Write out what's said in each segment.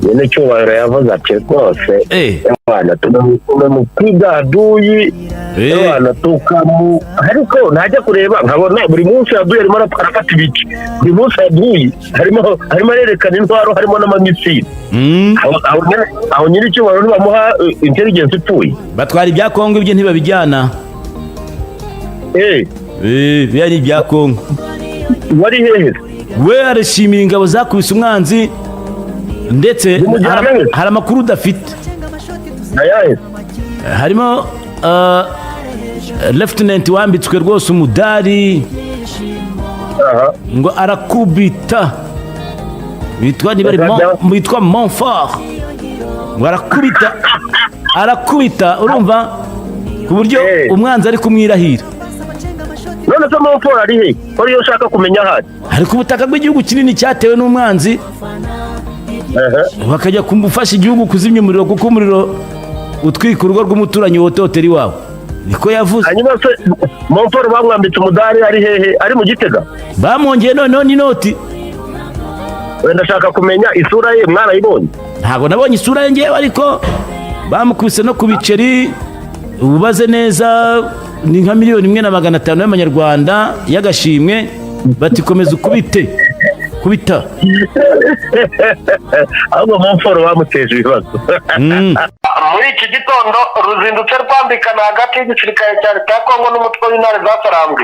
Nyine cyubahiro yavuze ati rwose abana tunamupiga aduyi, abana tukamu, ariko ntajya kureba nkabona buri munsi aduyi arimo arafata ibice, buri munsi aduyi harimo arerekana intwaro, harimo n'amamisiri. Aho nyiri icyubahiro ntibamuha intelligence ipfuye? Batwara ibya Kongo, ibyo ntibabijyana. Biriya ari ibya Kongo. Wari hehe? We arashimira ingabo zakubise umwanzi, ndetse Zimujyana he? Hari amakuru udafite. Ayahe? Harimo lieutenant wambitswe rwose umudari ngo arakubita, witwa niba ari witwa Montfort, ngo arakubita, arakubita, urumva, ku buryo umwanzi ari kumwirahira. None se Montfort ari he, ko ariyo ushaka kumenya ahari? Ari ku butaka bw'igihugu kinini cyatewe n'umwanzi, bakajya kumufasha igihugu kuzimya umuriro, kuko umuriro utwika urugo rw'umuturanyi wototera iwawe, niko yavuze. Hanyuma se Montfort bamwambitse umudari ari hehe? Ari mu Gitega? Bamwongeye noneho n'inoti. Wenda ashaka kumenya isura ye, mwarayibonye? Ntabwo nabonye isura ye ngewe, ariko bamukubise no ku biceri. Ubaze neza, ni nka 1,500,000 y'amanyarwanda y'agashimwe, bati komeza ukubite, kubita. Ahubwo Montfort bamuteje ibibazo. Muri iki gitondo ruzindutse rwambikana hagati y'igisirikare cya leta ya Kongo n'umutwe w'intare zasarambwe.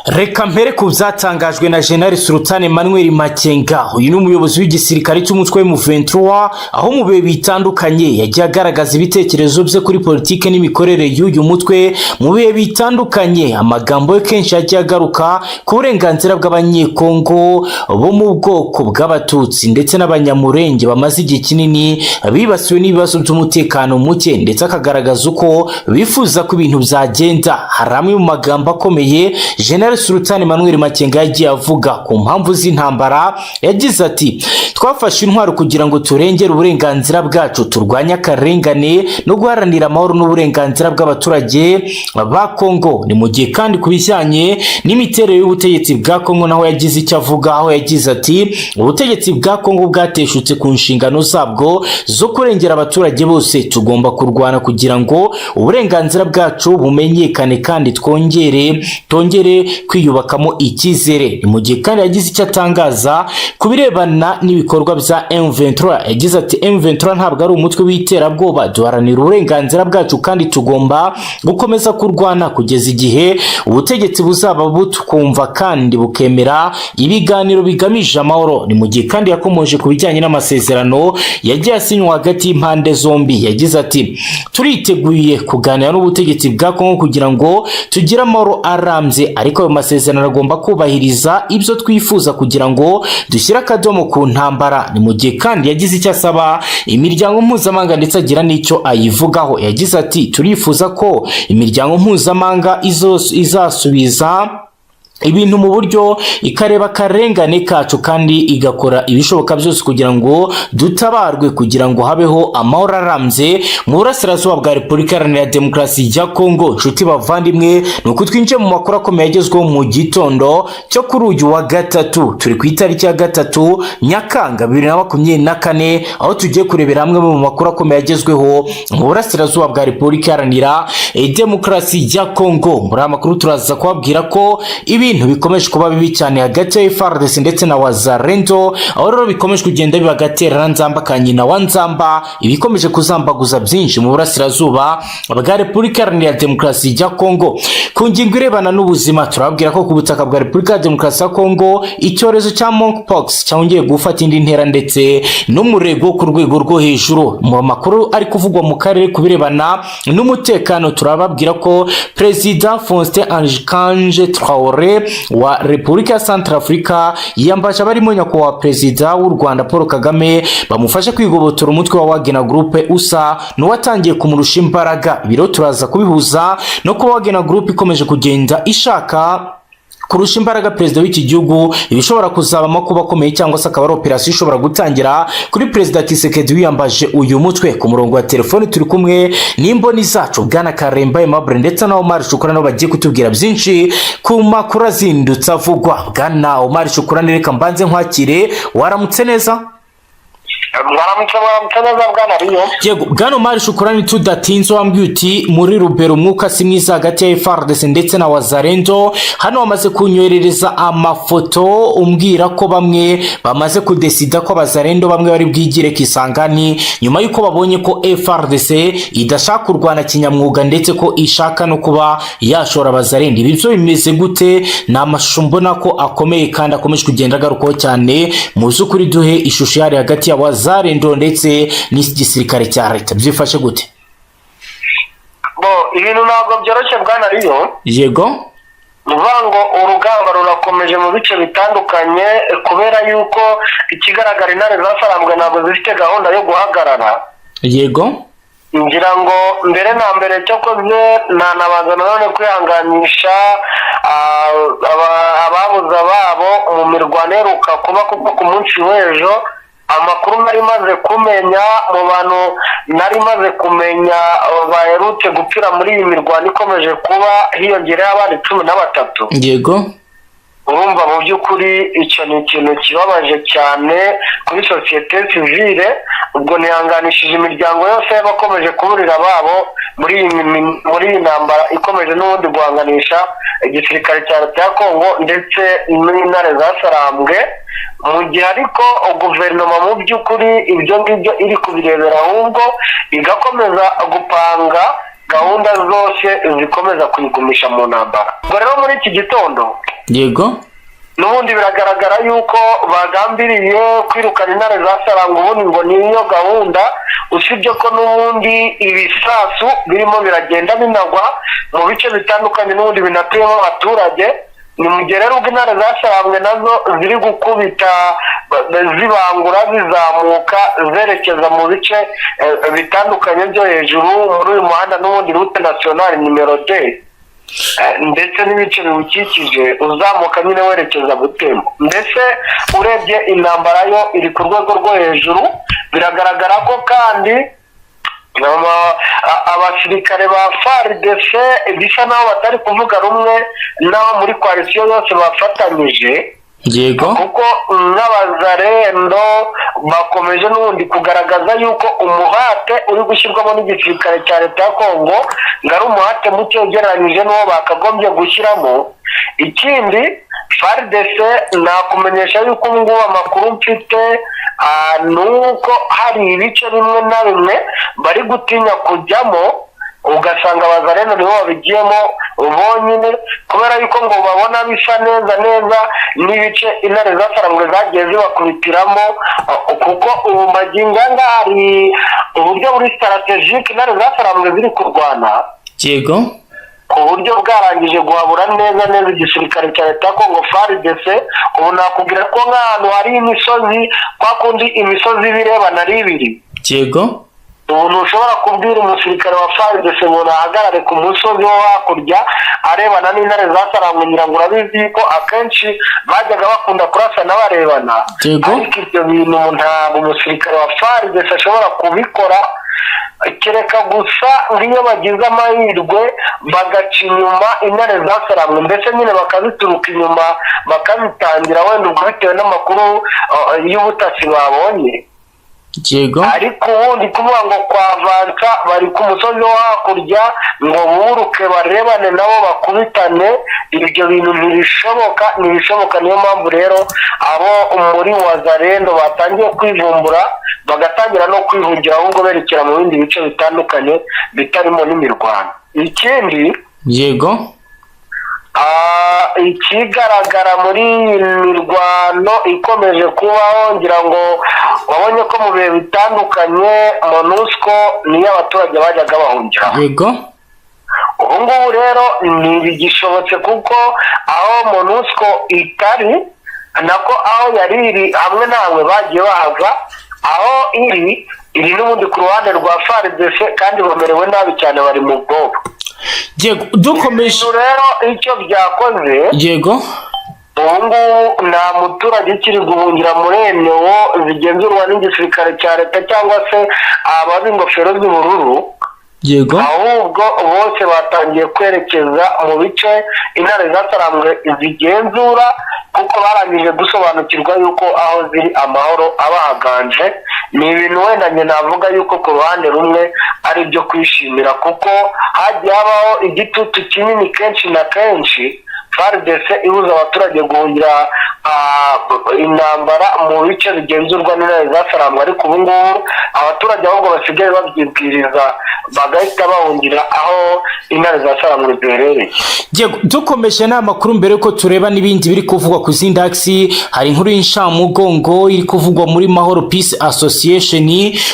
Reka mpere ku byatangajwe na General Sultan Emmanuel Makenga. Uyu ni umuyobozi w'igisirikare cy'umutwe M23, aho mu bihe bitandukanye yagiye agaragaza ibitekerezo bye kuri politike n'imikorere y'uyu mutwe mu bihe bitandukanye. Amagambo ye kenshi yagiye agaruka ku burenganzira bw'Abanyekongo bo mu bwoko bw'Abatutsi ndetse n'Abanyamurenge bamaze igihe kinini bibasiwe n'ibibazo by'umutekano muke, ndetse akagaragaza uko bifuza ko ibintu byagenda. Hari amwe mu magambo akomeye General Sultan Emmanuel Makenga yagiye avuga ku mpamvu z'intambara. Yagize ati: "Twafashe intwaro kugira ngo turengere uburenganzira bwacu, turwanye akarengane no guharanira amahoro n'uburenganzira bw'abaturage ba Kongo." Ni mu gihe kandi ku bijyanye n'imiterere y'ubutegetsi bwa Kongo naho yagize icyo avuga, aho yagize ati: "Ubutegetsi bwa Kongo bwateshutse ku nshingano zabwo zo kurengera abaturage bose. Tugomba kurwana kugira ngo uburenganzira bwacu bumenyekane kandi twongere kwiyubakamo icyizere." Ni mu gihe kandi yagize icyo atangaza ku birebana n'ibikorwa bya M23. Yagize ati: "M23 ntabwo ari umutwe w'iterabwoba. Duharanira uburenganzira bwacu kandi tugomba gukomeza kurwana kugeza igihe ubutegetsi buzaba butwumva kandi bukemera ibiganiro bigamije amahoro." Ni mu gihe kandi yakomoje ku bijyanye n'amasezerano yagiye asinywa hagati y'impande zombi. Yagize ati: "Turiteguye kuganira n'ubutegetsi bwa Kongo kugira ngo tugire amahoro arambye, ariko ayo masezerano agomba kubahiriza ibyo twifuza kugira ngo dushyire akadomo ku ntambara." Ni mu gihe kandi yagize icyo asaba imiryango mpuzamahanga, ndetse agira n'icyo ayivugaho. Yagize ati: "Turifuza ko imiryango mpuzamahanga izasubiza ibintu mu buryo, ikareba akarengane kacu kandi igakora ibishoboka byose kugira ngo dutabarwe, kugira ngo habeho amahoro arambye mu burasirazuba bwa Repubulika Iharanira Demokarasi ya Kongo." Nshuti bavandimwe, ni uko twinjiye mu makuru akomeye agezweho mu gitondo cyo kuri uyu wa gatatu. Turi ku itariki ya 3 Nyakanga 2024, aho tugiye kurebera hamwe mu makuru akomeye agezweho mu burasirazuba bwa Repubulika Iharanira Demokarasi ya Kongo. Muri aya makuru turaza kubabwira ko ibintu bikomeje kuba bibi cyane hagati ya FARDC ndetse na Wazalendo, aho rero bikomeje kugenda biba agatereranzamba ka nyina wa Nzamba, ibikomeje kuzambaguza byinshi mu burasirazuba bwa Repubulika Iharanira Demokarasi ya Kongo. Ku ngingo irebana n'ubuzima, turababwira ko ku butaka bwa Repubulika ya Demokarasi ya Kongo icyorezo cya monkeypox cyongeye gufata indi ntera ndetse n'umurego ku rwego rwo hejuru. Mu makuru ari kuvugwa mu karere ku birebana n'umutekano, turababwira ko Perezida Faustin Archange Touadéra wa Repubulika ya Centrafrica yiyambaje abarimo nyakubahwa Perezida w'u Rwanda Paul Kagame bamufasha kwigobotora umutwe wa Wagner Group usa n'uwatangiye kumurusha imbaraga. Ibiro turaza kubihuza no kuba Wagner Group ikomeje kugenda ishaka kurusha imbaraga perezida w'iki gihugu, ibishobora kuzaba amakuba akomeye cyangwa se akaba ari operasiyo ishobora gutangira kuri Perezida Tshisekedi wiyambaje uyu mutwe. Ku murongo wa telefoni turi kumwe n'imboni zacu Bwana Karemba Aimable ndetse na Omar Shukurani, nabo bagiye kutubwira byinshi ku makuru azindutse avugwa. Bwana Omar Shukurani, reka mbanze nkwakire. Waramutse neza? Mwaramutse, mwaramutse neza, bwana Riyo. Yego, bwana Omar Shukurani, tudatinze, wambwiye uti muri Rubero umwuka si mwiza hagati ya FARDC ndetse na Wazalendo. Hano wamaze kunyoherereza amafoto, umbwira ko bamwe bamaze kudesida ko Abazalendo bamwe bari bwigire Kisangani, nyuma y'uko babonye ko FARDC idashaka kurwana kinyamwuga, ndetse ko ishaka no kuba yashora Abazalendo. Ibi byo bimeze gute? Ni amashusho mbona ko akomeye kandi akomeje kugenda agarukwaho cyane. Mu by'ukuri duhe ishusho yari hagati ya Wazalendo ndetse n'igisirikare cya leta, byifashe gute? Bo, ibintu ntabwo byoroshye, bwana Riyo. Ni ukuvuga ngo urugamba rurakomeje mu bice bitandukanye, kubera yuko ikigaragara intare zasarambwe ntabwo zifite gahunda yo guhagarara. Ngira ngo mbere na mbere cyokoze nanabanza nanone kwihanganisha ababuze ababo mu mirwano iheruka kuba, kuko ku munsi w'ejo amakuru nari maze kumenya mu bantu nari maze kumenya baherutse gupfira muri iyi mirwano ikomeje kuba, hiyongereho abandi 13. Urumva mu by'ukuri icyo ni ikintu kibabaje cyane kuri sosiyete sivile. Ubwo nihanganishije imiryango yose y'abakomeje kuburira ababo muri iyi ntambara ikomeje n'ubundi guhanganisha igisirikare cya leta ya Kongo ndetse n'intare zasarambwe, mu gihe ariko guverinoma mu by'ukuri ibyo ngibyo iri kubirebera, ahubwo igakomeza gupanga gahunda zose zikomeza kuyigumisha mu ntambara. Ubwo rero muri iki gitondo n'ubundi biragaragara yuko bagambiriye kwirukana intare zasaranga. Ubundi ngo niyo gahunda, usibye ko n'ubundi ibisasu birimo biragenda binagwa mu bice bitandukanye n'ubundi binatuyemo abaturage. Ni mu gihe rero ubwo intare zasarambwe nazo ziri gukubita zibangura, zizamuka zerekeza mu bice bitandukanye byo hejuru muri uyu muhanda n'ubundi route nationale numéro 2, ndetse n'ibice biwukikije, uzamuka nyine werekeza Butembo. Mbese urebye intambara yo iri ku rwego rwo hejuru. Biragaragara ko kandi abasirikare ba FARDC bisa naho batari kuvuga rumwe n'abo muri coalition yose bafatanyije, kuko n'abazarendo bakomeje n'ubundi kugaragaza yuko umuhate uri gushyirwamo n'igisirikare cya leta ya Kongo ngo ari umuhate muke ugereranyije n'uwo bakagombye gushyiramo. Ikindi, FARDC nakumenyesha yuko ubu ngubu amakuru mfite ni uko hari ibice bimwe na bimwe bari gutinya kujyamo, ugasanga abazarendo nibo babigiyemo bonyine, kubera yuko ngo babona bisa neza neza n'ibice intare zasarangwe zagiye zibakubitiramo, kuko ubu magingo aya ngaya hari uburyo buri stratégique intare zasarangwe ziri kurwana, ku buryo bwarangije guhabura neza neza igisirikare cya leta ya Kongo FARDC. Ubu nakubwira ko nk'ahantu hari imisozi, kwa kundi imisozi iba irebana ari ibiri, ubu ntushobora kubwira umusirikare wa FARDC ngo nahagarare ku musozi wo hakurya arebana n'intare zasarangwe. Ngira ngo urabizi ko akenshi bajyaga bakunda kurasana barebana. Ariko ibyo bintu ntabwo umusirikare wa FARDC ashobora kubikora, kereka gusa nk'iyo bagize amahirwe bagaca inyuma intare zasarangwe, mbese nyine bakazituruka inyuma bakazitangira, wenda ubwo bitewe n'amakuru y'ubutasi babonye. Ariko ubundi kuvuga ngo kwavansa bari ku musozi wo hakurya ngo buruke barebane nabo bakubitane, ibyo bintu ntibishoboka, ntibishoboka. Niyo mpamvu rero abo muri Wazarendo batangiye kwivumbura, bagatangira no kwihungira, ahubwo berekera mu bindi bice bitandukanye bitarimo n'imirwano. Ikindi, ikigaragara muri iyi mirwano ikomeje kubaho, ngira ngo wabonye ko mu bihe bitandukanye MONUSCO niyo abaturage bajyaga bahungiraho. Ubu ngubu rero ntibigishobotse, kuko aho MONUSCO itari, nako aho yari iri, hamwe na hamwe bagiye bahava, aho iri, iri n'ubundi ku ruhande rwa FARDC, kandi bamerewe nabi cyane, bari mu bwoba. Yego, dukomeje. Ibintu rero icyo byakoze, ubu ngubu nta muturage ukiri guhungira muri enewo zigenzurwa n'igisirikare cya leta cyangwa se ababa ingofero z'ubururu. Ahubwo bose batangiye kwerekeza mu bice intare zasarambwe zigenzura, kuko barangije gusobanukirwa yuko aho ziri amahoro abahaganje. Ni ibintu wenda njye navuga yuko ku ruhande rumwe ari ibyo kwishimira, kuko hagiye habaho igitutu kinini kenshi na kenshi, FARDC ibuza abaturage guhungira intambara mu bice bigenzurwa n'intare zasarambwe. Ariko ubu ngubu abaturage ahubwo basigaye babyibwiriza, bagahita bahungira aho intare zasarambwe ziherereye. Yego, dukomeje n'amakuru, mbere yuko tureba n'ibindi biri kuvugwa ku zindi axes, hari inkuru y'inshamugongo iri kuvugwa muri Mahoro Peace Association.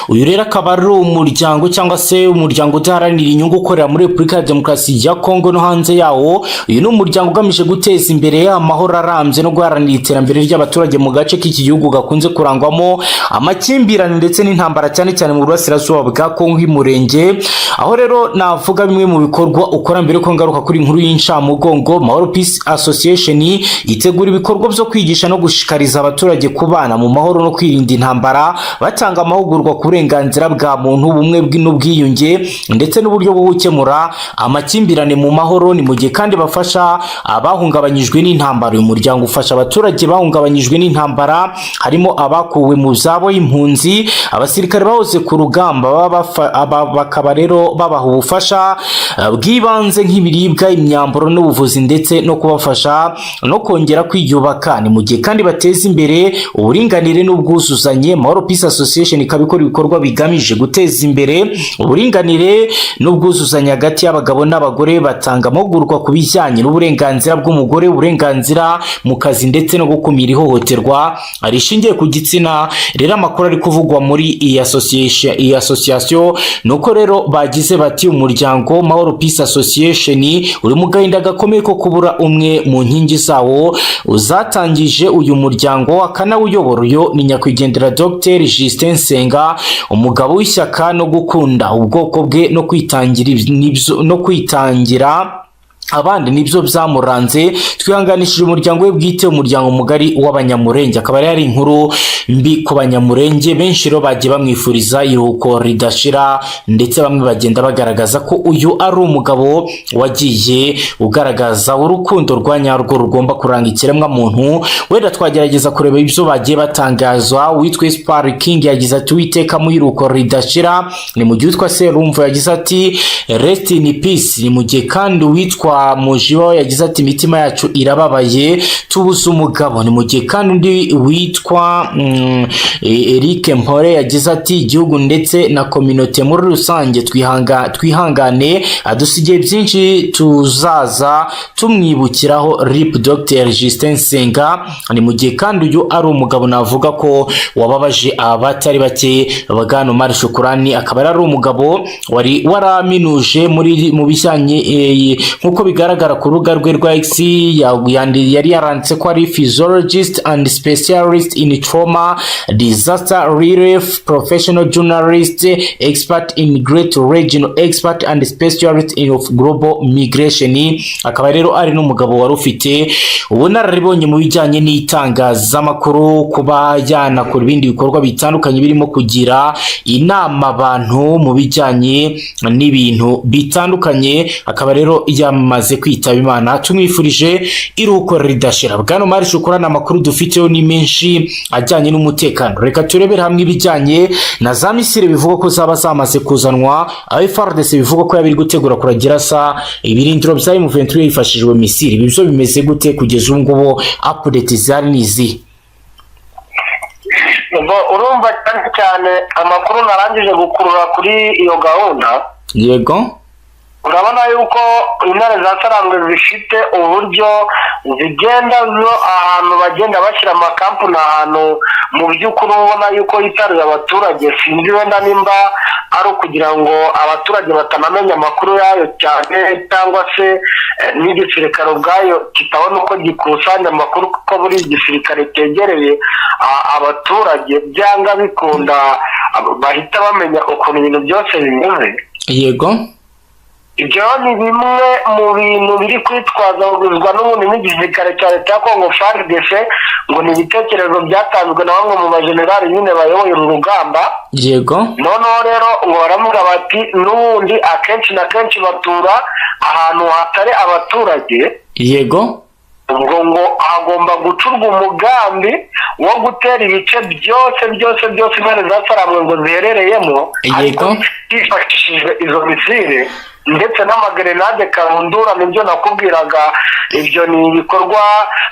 Uyu rero akaba ari umuryango cyangwa se umuryango udaharanira inyungu ukorera muri Repubulika ya Demokarasi ya Kongo no hanze yawo. Uyu ni umuryango ugamije guteza imbere amahoro arambye no guharanira iterambere ry'abaturage mu gace k'iki gihugu gakunze kurangwamo amakimbirane ndetse n'intambara, cyane cyane mu burasirazuba bwa Kongo y'Umurenge. Aho rero navuga bimwe mu bikorwa ukora mbere ko ngaruka kuri inkuru y'incamugongo. Mahoro Peace Association itegura ibikorwa byo kwigisha no gushishikariza abaturage kubana mu mahoro no kwirinda intambara, batanga amahugurwa ku burenganzira bwa muntu, ubumwe n'ubwiyunge ndetse n'uburyo bwo gukemura amakimbirane mu mahoro. Ni mu gihe kandi bafasha abahungabanyijwe n'intambara. Uyu muryango ufasha abaturage bahungabanyijwe n'intambara, harimo abakuwe mu byabo, impunzi, abasirikare bahoze ku rugamba, bakaba rero babaha ubufasha bw'ibanze nk'ibiribwa, imyambaro n'ubuvuzi, ndetse no kubafasha no kongera kwiyubaka. Ni mu gihe kandi bateza imbere uburinganire n'ubwuzuzanye. Mahoro Peace Association ikaba ikora ibikorwa bigamije guteza imbere uburinganire n'ubwuzuzanye hagati y'abagabo n'abagore, batanga amahugurwa ku bijyanye n'uburenganzira bw'umugore, uburenganzira mu kazi ndetse no gukumira ihohoterwa rishingiye ku gitsina. Rero amakuru ari kuvugwa muri iyi association ni uko rero bagize bati: "Umuryango Mahoro Peace Association uri mu gahinda gakomeye ko kubura umwe mu nkingi zawo uzatangije uyu muryango akanawuyobora. Uyu ni nyakwigendera Dr Justin Nsenga, umugabo w'ishyaka no gukunda ubwoko bwe no kwitangira no kwitangira abandi nibyo byamuranze. Twihanganishije umuryango we bwite, umuryango mugari w'Abanyamurenge." Akaba yari inkuru mbi ku Banyamurenge benshi. Rero bagiye bamwifuriza iruhuko ridashira, ndetse bamwe bagenda bagaragaza ko uyu ari umugabo wagiye ugaragaza urukundo rwa nyarwo rugomba kuranga ikiremwamuntu. Wenda twagerageza kureba ibyo bagiye batangaza. Uwitwa Spar King yagize ati: "Witeka mu iruhuko ridashira." Ni mu gihe witwa Serumvo yagize ati: "Rest in peace." Ni mu gihe kandi uwitwa Mujiba yagize ati: "Imitima yacu irababaye, tubuze umugabo." Ni mu gihe kandi undi witwa Eric Mpore yagize ati: "Igihugu ndetse na communauté muri rusange twihangane, adusigiye byinshi tuzaza tumwibukiraho. RIP Dr Justin Nsenga." Ni mu gihe kandi uyu ari umugabo navuga ko wababaje abatari bake. Bwana Omar Shukurani akaba ari umugabo wari waraminuje muri mu bijyanye nk'uko bigaragara ku rubuga rwe rwa X, yari yaranditse ko ari physiologist and specialist in trauma, disaster relief, professional journalist, expert in great regional expert and specialist in of global migration. Akaba rero ari n'umugabo wari ufite ubunararibonye mu bijyanye n'itangazamakuru, kuba yanakora ibindi bikorwa bitandukanye birimo kugira inama abantu mu bijyanye n'ibintu bitandukanye. Akaba rero yamaze kwitaba Imana, tumwifurije iruhuko ridashira. Bwana Omar Shukurani, amakuru dufiteho ni menshi ajyanye n'umutekano. Reka turebere hamwe ibijyanye na za missile bivugwa ko zaba zamaze kuzanwa, aho FARDC bivugwa ko yaba iri gutegura kuragira sa ibirindiro bya M23 hifashishijwe missile. Ibi byo bimeze gute kugeza ubu ngubu? Update zari ni izi? Ubwo urumva, cyane cyane amakuru narangije gukurura kuri iyo gahunda, urabona yuko intare za Sarambwe zifite uburyo zigenda zo ahantu bagenda bashyira amakampani, ahantu mu by'ukuri ubona yuko yitaruye abaturage. Sinzi wenda nimba ari ukugira ngo abaturage batanamenya amakuru yayo cyane, cyangwa se n'igisirikare ubwayo kitabona uko gikusanya amakuru, kuko buri igisirikare cyegereye abaturage byanga bikunda bahita bamenya ukuntu ibintu byose bimeze. Ibyo ni bimwe mu bintu biri kwitwazwa n'ubundi n'igisirikare cya leta ya Kongo FARDC, ngo ni ibitekerezo byatanzwe na bamwe mu bajenerali nyine bayoboye uru rugamba. Noneho rero ngo baravuga bati n'ubundi akenshi na kenshi batura ahantu hatari abaturage. Ubwo ngo hagomba gucurwa umugambi wo gutera ibice byose byose byose intare za Sarambwe ngo ziherereyemo, ariko hifashishijwe izo misile ndetse n'amagerenade karundura. Nibyo nakubwiraga, ibyo ni ibikorwa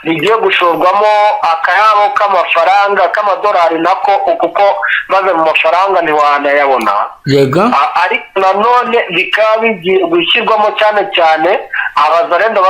bigiye gushorwamo akayabo k'amafaranga, k'amadolari nako, kuko maze mu mafaranga ntiwanayabona. Ariko nanone bikaba bigiye gushyirwamo cyane cyane abazarendo.